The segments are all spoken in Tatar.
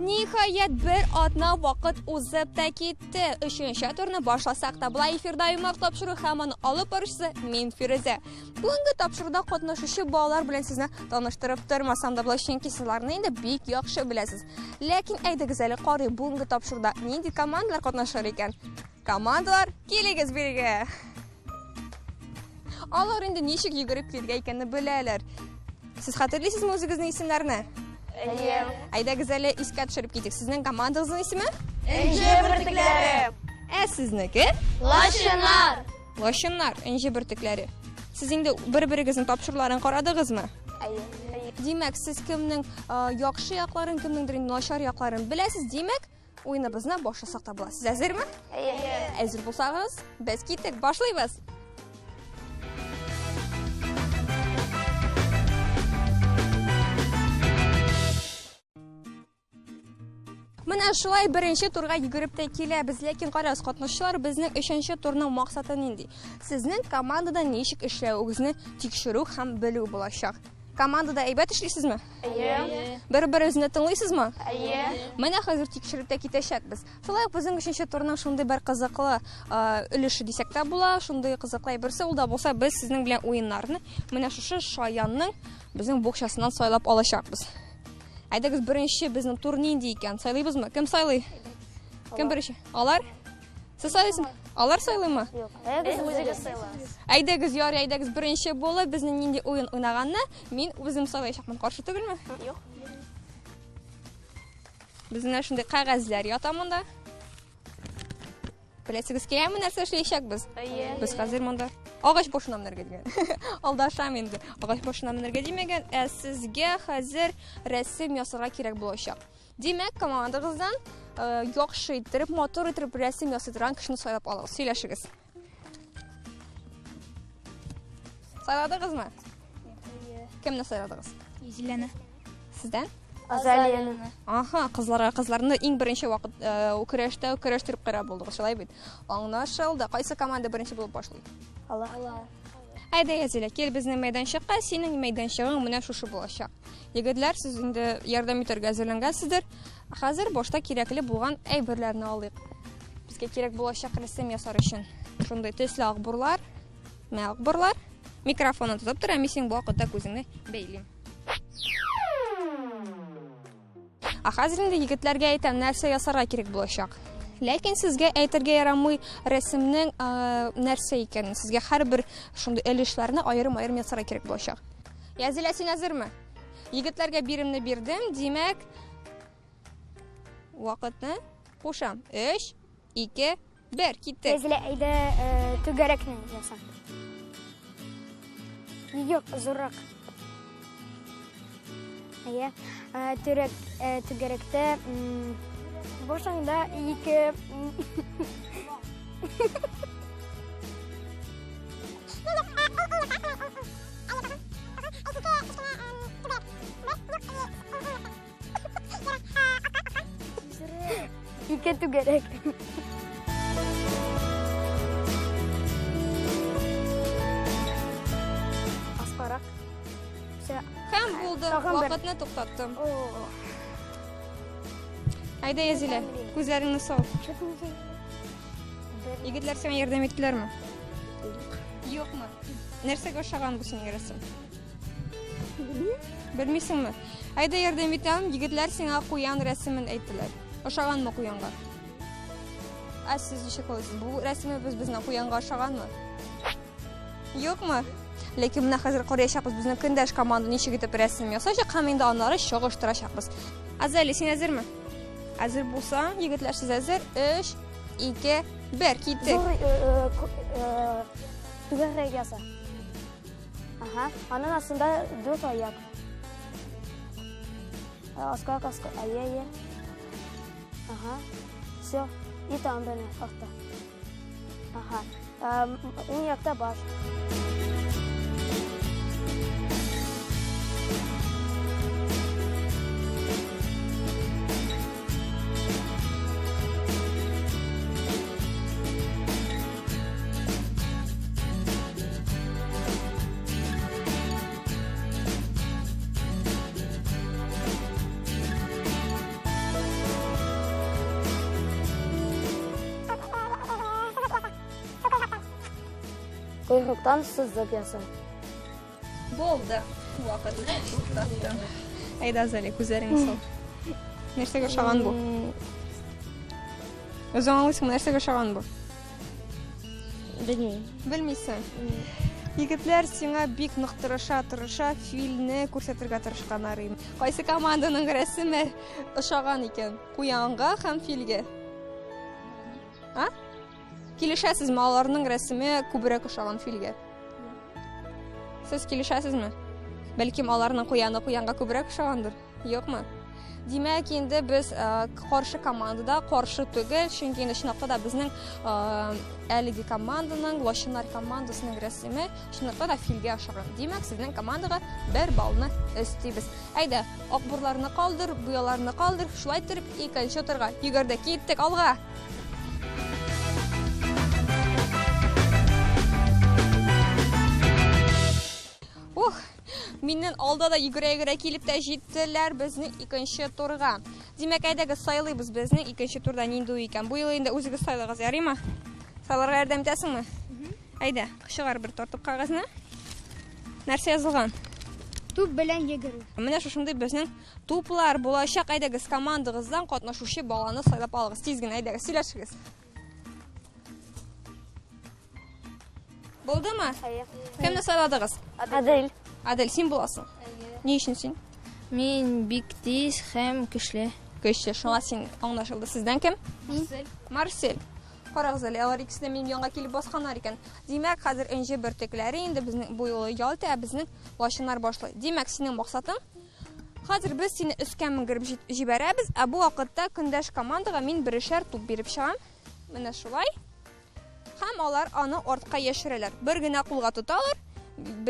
Ниһаять, бер атна вакыт узып та китте. Өченче турны башласак та була. Эфирда йомгак тапшыру һәм аны алып баручысы мин, Фирүзә. Бүгенге тапшыруда катнашучы балалар белән сезне таныштырып тормасам да була, чөнки сез аларны инде бик яхшы беләсез. Ләкин әйдәгез әле карыйк, бүгенге тапшыруда нинди командалар катнашыр икән? Командалар, килегез бирегә! Алар инде ничек йөгереп килергә икәнне беләләр. Сез хәтерлисезме үзегезнең исемнәрне? Әйе. Әйдәгез әле искә төшереп китик. Сезнең командагызның исеме? Энҗе бөртекләре. Ә сезнеке? Лачыннар. Лачыннар, энҗе бөртекләре. Сез инде бер-берегезнең тапшыруларын карадыгызмы? Әйе. Димәк, сез кемнең яхшы якларын, кемнеңдер инде начар якларын беләсез. Димәк, уеныбызны башласак та була. Сез әзерме? Әйе. Әзер булсагыз, без киттек, башлыйбыз. Менә шулай беренче турга йөгереп тә киләбез. Ләкин карагыз, катнашучылар, безнең өченче турның максаты нинди? Сезнең командада ничек эшләвегезне тикшерү һәм белү булачак. Командада әйбәт эшлисезме? Әйе. Бер-берегезне тыңлыйсызмы? Әйе. Менә хәзер тикшереп тә китәчәкбез. Шулай ук безнең өченче турның шундый бер кызыклы өлеше дисәк тә була, шундый кызыклы әйберсе ул да булса без сезнең белән уеннарны менә шушы шаянның безнең букчасыннан сайлап алачакбыз. Әйдәгез, беренче безнең тур нинди икән? Сайлыйбызмы? Кем сайлый? Кем беренче? Алар? Сез сайлыйсызмы? Алар сайлыймы? Юк. Әйдәгез үзегез сайлагыз. Әйдәгез, ярый, әйдәгез, беренче булып безнең нинди уен уйнаганны мин үзем сайлаячакмын. Каршы түгелме? Юк. Безнең менә шундый кәгазьләр ята монда. Беләсегез киләме, нәрсә эшләячәкбез? Әйе. Без хәзер монда агач башына менәргә дигән. Алдашам инде. Агач башына менәргә димәгән, ә сезгә хәзер рәсем ясарга кирәк булачак. Димәк, командагыздан э, яхшы иттереп, матур иттереп рәсем ясый торган кешене сайлап алыгыз. Сөйләшегез. Сайладыгызмы? Кемне сайладыгыз? Зиләне. Сездән? Азалияне. Аха, кызларга кызларны иң беренче вакыт э, көрәштә көрәштереп карап булдыгыз, шулай бит? Аңлашылды. Кайсы команда беренче булып башлый? Алла. Әйдә, Язилә, кил безнең мәйданчыкка, синең мәйданчыгың менә шушы булачак. Егетләр, сез инде ярдәм итәргә әзерләнгәнсездер. Хәзер башта кирәкле булган әйберләрне алыйк. Безгә кирәк булачак рәсем ясар өчен. Шундый төсле акбурлар, менә акбурлар. Микрофонны тотып тор, ә мин синең бу вакытта күзеңне бәйлим. Ә хәзер инде егетләргә әйтәм, нәрсә ясарга кирәк булачак. Ләкин сезгә әйтергә ярамый рәсемнең нәрсә икәнен. Сезгә һәрбер шундый өлешләрне аерым-аерым ясарга кирәк булачак. Язилә, син әзерме? Егетләргә биремне бирдем, димәк, вакытны кушам. 3, 2, 1, киттек. Язилә, әйдә, түгәрәкне яса. Юк, зуррак. Әйе, түрәк, түгәрәктә башыңда ике Ике түгәрәк. Аскарак. Һәм булды. Вакытны туктаттым. Әйдә, Язилә, күзләреңне сал. Егетләр сиңа ярдәм иттеләрме? Юкмы? Нәрсәгә ошаган бу синең рәсем? Белмисеңме? Әйдә ярдәм итәм, егетләр сиңа куян рәсемен әйттеләр. Ошаганмы куянга? Ә сез ничек уйлыйсыз? Бу рәсемебез безнең куянга ошаганмы? Юкмы? Ләкин менә хәзер караячакбыз безнең көндәш команда ничек итеп рәсем ясаячак һәм инде аннары чагыштырачакбыз. Азали, син әзерме? Әзер булсаң, егетләр, сез әзер? 3, 2, 1, киттек. Зур түгәрәк яса. Ага, аның астында дүрт аяк. Аска, аска, әйе, әйе. Ага, все. И там бер артта. Ага. Уң якта баш. Койрыктан сызык яса. Булды. Вакыт туктаттым. Әйдә, Азалия, күзләреңне сал. Нәрсәгә ошаган бу? Үзең аңлыйсыңмы, нәрсәгә ошаган бу? Белмим. Белмисең. Егетләр сиңа бик нык тырыша, тырыша фильне күрсәтергә тырышканнар. Кайсы команданың рәсеме ошаган икән? Куянга һәм филгә. А? Килешәсезме, аларның рәсеме күбрәк ошаган филгә? Сез килешәсезме? Бәлкем аларның куяны куянга күбрәк ошагандыр? Юкмы? Димәк, инде без каршы командада, каршы түгел, чөнки инде чынлыкта да безнең әлеге команданың, Лачыннар командасының рәсеме чынлыкта да филгә ошаган. Димәк, сезнең командага бер баллны өстибез. Әйдә, акбурларны калдыр, буяларны калдыр, шулай итеп икенче турга йөгердек, киттек, алга! Ух, миннән алда да йөгерә-йөгерә килеп тә җиттеләр безнең икенче турга. Димәк, әйдәгез сайлыйбыз безнең икенче турда нинди уй икән. Бу юлы инде үзегез сайлагыз, ярыймы? Сайларга ярдәм итәсеңме? Әйдә, чыгар бер тартып кәгазьне. Нәрсә язылган? Туп белән йөгерү. Менә шушындый безнең туплар булачак. Әйдәгез, командагыздан катнашучы баланы сайлап алыгыз. Тиз генә әйдәгез, сөйләшегез. Булдымы? Әйе. Кемне сайладыгыз? Адель. Адель, син буласың. Әйе. Ни өчен син? Мин бик тиз һәм көчле. Көчле, шуңа син аңлашылды. Сездән кем? Марсель. Марсель. Карагыз әле, алар икесе дә минем янга килеп басканнар икән. Димәк, хәзер энҗе бөртекләре инде безнең бу юлы ял итә, ә безнең лачыннар башлый. Димәк, синең максатың хәзер без сине өскә менгереп җибәрәбез, ә бу вакытта көндәш командага мин берешәр туп биреп чыгам. Менә шулай. Һәм алар аны артка яшерәләр. Бер генә кулга тоталар,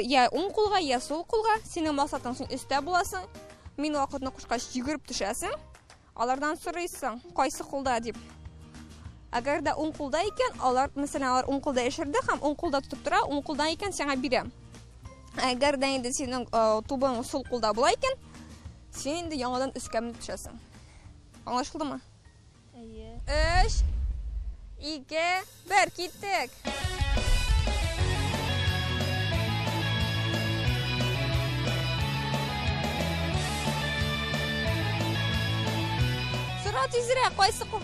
я уң кулга, я сул кулга. Синең максатың син өстә буласың. Мин вакытны кушкач йөгереп төшәсең. Алардан сорыйсың, кайсы кулда дип. Әгәр дә уң кулда икән, алар, мәсәлән, алар уң кулда яшерде һәм уң кулда тотып тора, уң кулдан икән сиңа бирә. Әгәр дә инде синең тубың сул кулда була икән, син инде яңадан өскә менеп төшәсең. Аңлашылдымы? Әйе. 3, 2, 1, киттек. Сора тизрәк, кайсы кул?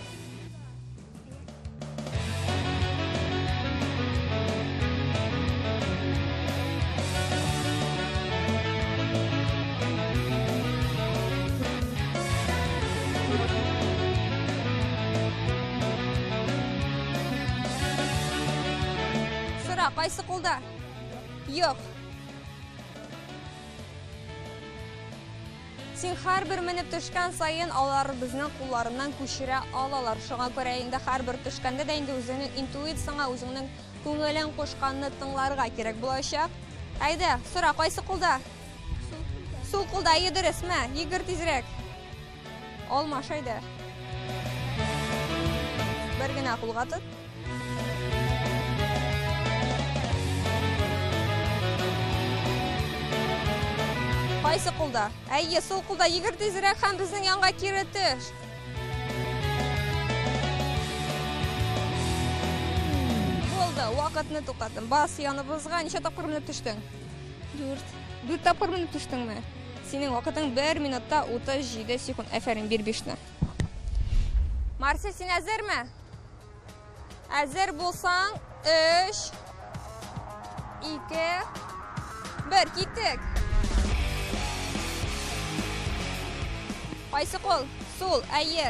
Сора, кайсы кулда? Юк. Син һәрбер менеп төшкән саен алар безнең кулларыннан күчерә алалар. Шуңа күрә инде һәрбер төшкәндә дә инде үзеңнең интуицияңа, үзеңнең күңелең кушканны тыңларга кирәк булачак. Әйдә, сора, кайсы кулда? Сул кулда, әйе, дөрес, мә, йөгер тизрәк. Алмаш, әйдә. Бер генә кулга тот. Кайсы кулда? Әйе, сул кулда. Йөгер тизрәк һәм безнең янга кире төш. Булды, вакытны туктаттым. Бас яныбызга. Ничә тапкыр менеп төштең? 4. 4 тапкыр менеп төштеңме? Синең вакытың 1 минутта 37 секунд. Әфәрин, бир 5-не. Марсель, син әзерме? Әзер булсаң, 3, 2, 1, киттек. Кайсы кул? Сул, әйе.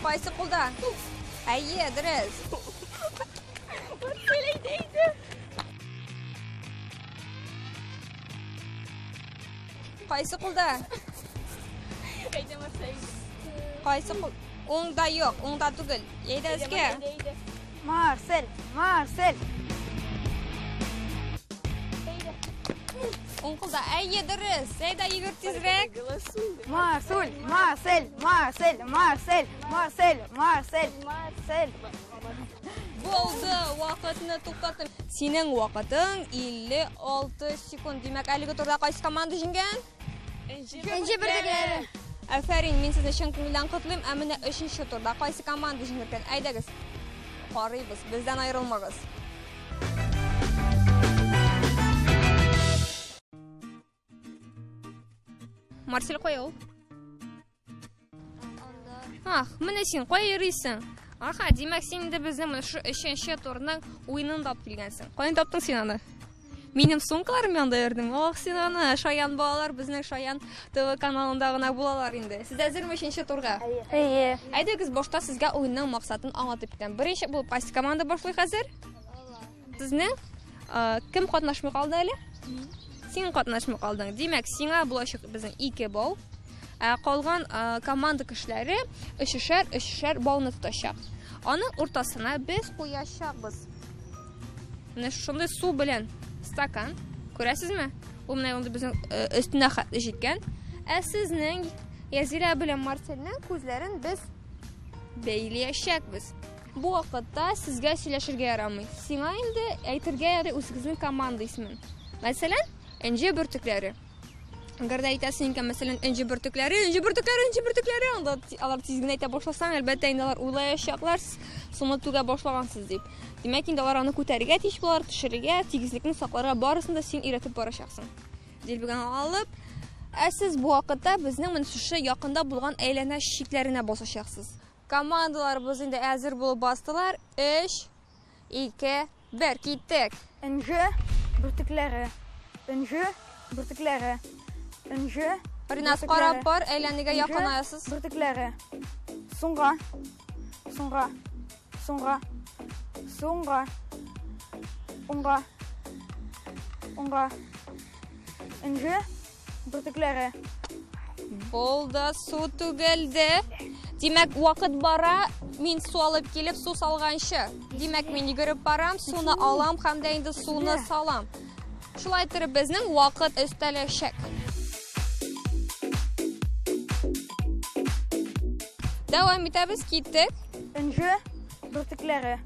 Кайсы кулда? Әйе, дөрес. Кайсы кулда? Кайсы кул? Уңда юк, уңда түгел. Әйдә өскә. Марсель, Марсель. Уң кулда. Әйе, дөрес. Әйдә, йөгер тизрәк. Марсуль, Марсель, Марсель, Марсель, Марсель, Марсель, Марсель. Булды, вакытны туктаттым. Синең вакытың 56 секунд. Димәк, әлеге турда кайсы команда җиңгән? Энҗе бөртекләре. Афәрин, мин сезне чын күңелдән котлыйм. Ә менә өченче турда кайсы команда җиңер икән? Әйдәгез, карыйбыз, бездән аерылмагыз. Марсель кая ул? Ах, менә син кая йөрисең? Аха, димәк, син инде безнең менә шушы өченче турның уенын да алып килгәнсең. Каян таптың син аны? Минем сумкаларым янында йөрдең. Ох, син аны, шаян балалар безнең Шаян ТВ каналында гына булалар инде. Сез әзерме өченче турга? Әйе. Әйдәгез, башта сезгә уенның максатын аңлатып китәм. Беренче булып кайсы команда башлый хәзер? Сезнең кем катнашмый калды әле? Син катнашмый калдың. Димәк, сиңа булачак безнең 2 балл. Ә калган команда кешеләре өчешәр, өчешәр баллны тотачак. Аның уртасына без куячакбыз. Менә шундый су белән стакан. Күрәсезме? Ул менә инде безнең өстенә хәтле җиткән. Ә сезнең Язилә белән Марсельнең күзләрен без бәйләячәкбез. Бу вакытта сезгә сөйләшергә ярамый. Сиңа инде әйтергә ярый үзегезнең команда исемен. Мәсәлән, Энҗе бөртекләре. Әгәр дә әйтәсең икән, мәсәлән, энҗе бөртекләре, энҗе бөртекләре, энҗе бөртекләре, анда алар тиз генә әйтә башласаң, әлбәттә, инде алар уйлаячаклар, суны түгә башлагансыз дип. Димәк, инде алар аны күтәрергә тиеш булалар, төшерергә, тигезлекне сакларга, барысын да син өйрәтеп барачаксың. Дилбегәне алып, ә сез бу вакытта безнең менә шушы якында булган әйләнә чикләренә басачаксыз. Командаларыбыз инде әзер булып бастылар. 3, 2, 1, киттек. Энҗе бөртекләре. Энҗе бөртекләре. Энҗе Ринас, карап бар, әйләнергә якынаясыз. Бөртекләре. Суңга. Суңга. Суңга. Суңга. Уңга. Уңга. Энҗе бөртекләре. Булды, су түгелде. Димәк, вакыт бара, мин су алып килеп, су салганчы. Димәк, мин йөгереп барам, суны алам һәм дә инде суны салам. Шулай итеп, безнең вакыт өстәләчәк. Дәвам итәбез, киттек. Энҗе бөртекләре.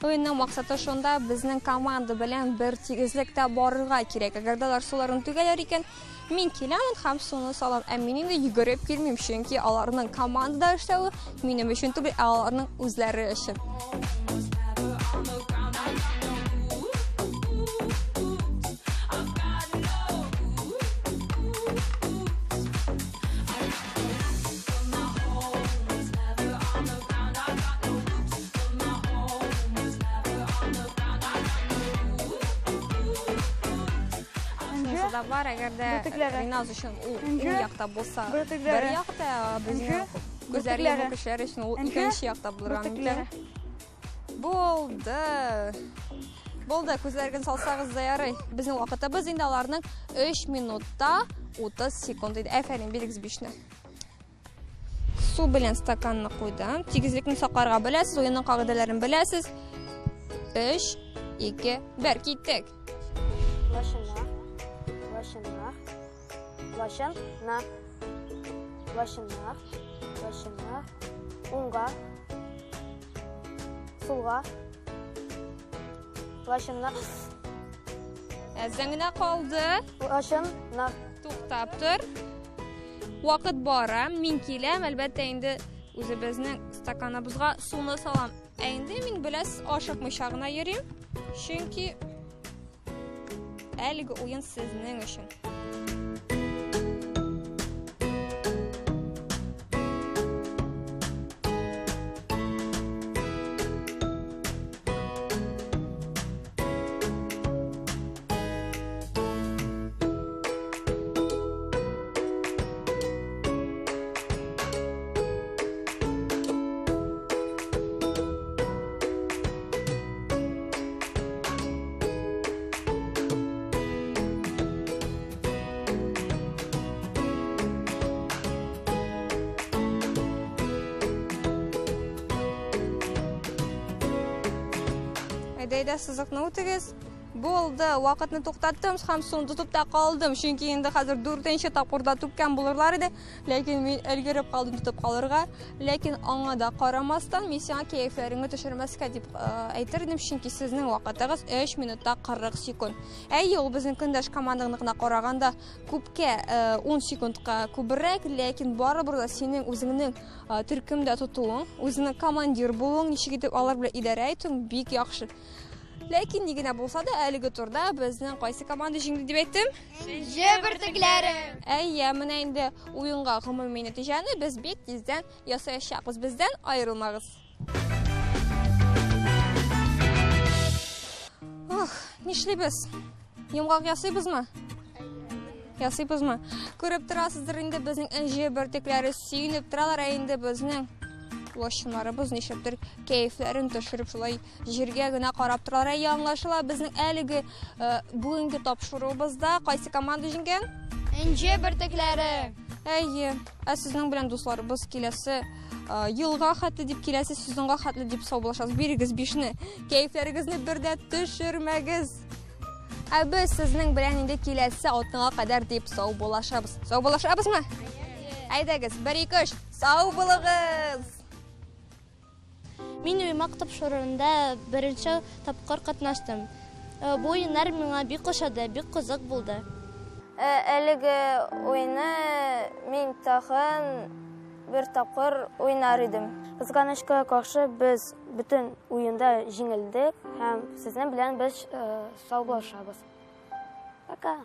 Уенның максаты шунда, безнең команда белән бер тигезлектә барырга кирәк. Әгәр дә алар суларын түгәләр икән, мин киләмен һәм суны салам. Ә мин инде йөгереп килмим, чөнки аларның командада эшләве минем өчен түгел, ә аларның үзләре өчен. Да бар, әгәр дә Риназ өчен ул уң якта булса, бер якта, безнең күзләре йомык кешеләр өчен ул икенче якта булырга мөмкин. Булды. Булды, күзләрен салсагыз да ярый. Безнең вакытыбыз инде аларның 3 минутта 30 секунд иде. Әфәрин, бирегез бишне. Су белән стаканны куйдым. Тигезлекне сакларга беләсез, уенның кагыйдәләрен беләсез. 3, 2, 1, киттек. Лачыннар, лачыннар, лачыннар, лачыннар, лачыннар, уңга, сулга, лачыннар. Әзен генә калды. Лачыннар. Туктап тор. Вакыт бара, мин киләм, әлбәттә инде үзебезнең стаканыбызга суны салам. Ә инде мин беләсез, ашыкмыйча гына йөрим, чөнки әлеге уен сезнең өчен. Әйдә, әйдә, сызыкны үтегез. Булды, вакытны туктаттым һәм суны тотып та калдым. Чөнки инде хәзер дүртенче тапкырда түккән булырлар иде. Ләкин мин өлгереп калдым тотып калырга. Ләкин аңа да карамастан, мин сиңа кәефләреңне төшермәскә дип әйтер идем, чөнки сезнең вакытыгыз 3 минутта 40 секунд. Әйе, ул безнең көндәш команданыкына караганда күпкә 10 секундка күбрәк, ләкин барыбер дә синең үзеңнең төркемдә тотуың, үзеңнең командир булуың, ничек итеп алар белән идарә итүең бик яхшы. Ләкин ни генә булса да, әлеге турда безнең кайсы команда җиңде дип әйттем? Энҗе бөртекләре. Әйе, менә инде уенга гомуми нәтиҗәне без бик тиздән ясаячакбыз. Бездән аерылмагыз. Ох, нишлибез? Йомгак ясыйбызмы? Ясыйбызмы? Күреп торасыздыр инде, безнең энҗе бөртекләре сөенеп торалар, ә инде безнең лачыннарыбыз нишләптер кәефләрен төшереп шулай җиргә генә карап торалар. Әйе, аңлашыла, безнең әлеге бүгенге тапшыруыбызда кайсы команда җиңгән? Энҗе бөртекләре. Әйе, ә сезнең белән дусларыбыз киләсе елга хәтле дип, киләсе сезонга хәтле дип саубуллашабыз. Бирегез бишне, кәефләрегезне бер дә төшермәгез. Ә без сезнең белән инде киләсе атнага кадәр дип саубуллашабыз. Саубуллашабызмы? Әйдәгез, 1 2 3, сау булыгыз! Мин Уймак тапшыруында беренче тапкыр катнаштым. Бу уеннар миңа бик ошады, бик кызык булды. Әлеге уйны мин тагын бер тапкыр уйнар идем. Кызганычка каршы без бөтен уенда җиңелдек һәм сезнең белән без саубуллашабыз. Пока.